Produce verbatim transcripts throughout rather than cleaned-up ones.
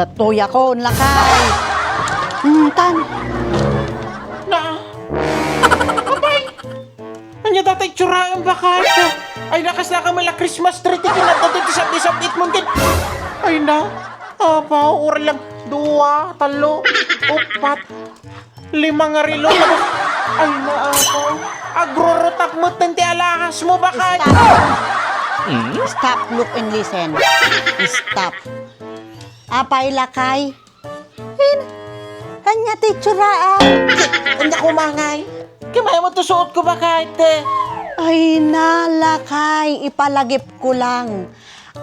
Tuyakon, lakay. Mm, tan. Na. Apay! Ania data itsuraem, baket? Ay, nakasla ka man la Christmas tree ti kinadto ti sabit-sabit mo, ket. Ay na. Apo, uray lang. Dua, talo, upat, lima nga relo. Ay na, apo. Agrurutak metten ti alahas mo, baket. Stop. Stop, look and listen. Stop. Apay, lakay? Hin, ania ti itsuraam? Ania kumangay? Kimay mo to suot ko, baket, eh. Ay na, lakay, ipalagip ko lang.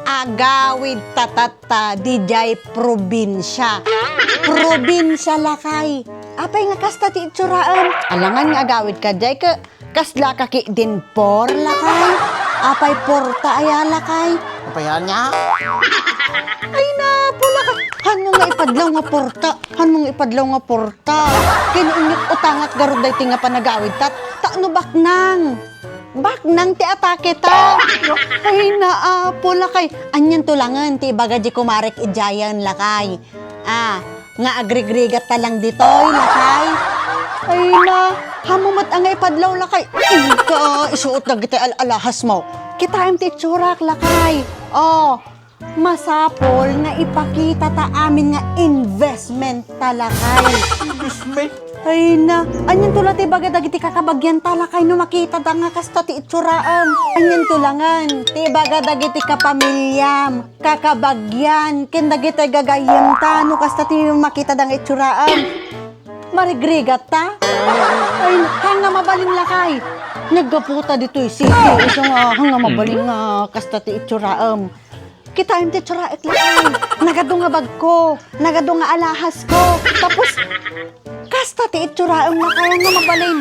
Agawid ta tatta, didiay probinsia. Probinsia, lakay. Apay nga kasta ti itsuraam? Alangan nga agawid ka, diay ke, kasla ka ki din por, lakay? Apay porta aya, lakay? Apay ania? Ay na, pula ka. Hano nga ipadlaw nga porta? Hano nga ipadlaw nga porta? Ken inyot utangak garud daytoy nga panagawid ta, ta no baknang. Baknang ti atake ta. Ay na, apo, lakay. Anian to langen ti ibaga di kumarek idiayen, lakay. Ah, nga agrigrigat ta lang ditoy, lakay. Ay na, hamo met nga ipadlaw, lakay. Inka, isuot dagiti al-alahas mo. Kitaem ti itsurak, lakay. Oh, masapol nga ipakita ta amin nga investment ta, lakay. Investment? Ay na, anian to la ti ibaga dagiti kakabagian ta, lakay, no makita da nga kasta ti itsuraem. Anian to langen ti ibaga dagiti kapamiliam, kakabagian, ken dagiti gagayyem ta, no kasta ti makita da nga itsuraem. Marigrigat ta? Ay, hanga mabalin, lakay. Naggapu ta ditoy city, isu nga hanga mabalin nga kasta ti itsuraem. Kitaem ti itsuraek, lakay. Nagadu nga bagko, nagadu nga alahasko. Tapos, kasta ti itsuraem, lakay, nga mabalin.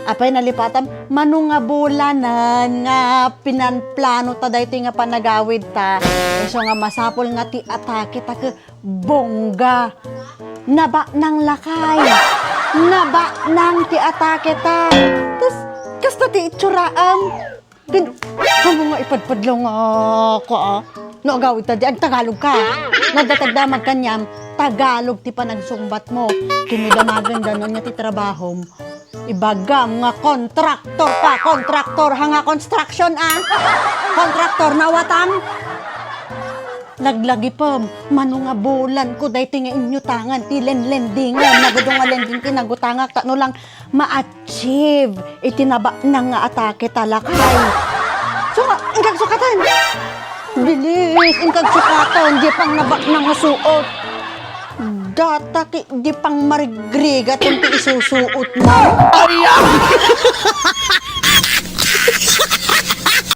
Apay nalipatam, mano nga bulanen nga pinanplano ta daytoy nga panagawid ta. Isu nga masapol nga ti atake ta ke bongga. Nabaknang, lakay. Nabaknang ti atake ta. Tas, kasta ti itsuraem. Ken, hamo nga ipadpadlaw nga ka, ah. No agawid ta di, agtagalog ka. Naddatag damag kaniam, Tagalog ti panagsungbat mo. Ken no damagen da no ania ti trabahom. Ibagam nga kontraktor ka, kontraktor, ha nga construction, ah. Kontraktor, nawatam. Laglagipem, mano nga bulan ko daytoy nga inyutangan ti lenlendingan. Nagadu nga lending ti nagutangak, ta no lang ma-achieve iti nabaknang nga atake ta, lakay. Suka-, ingkag sukatan. Bilis, ingkag sukatan, di pang nabaknang nga suot. Data ki, di pang marigrigat ti isusuot mo. Ay, ah!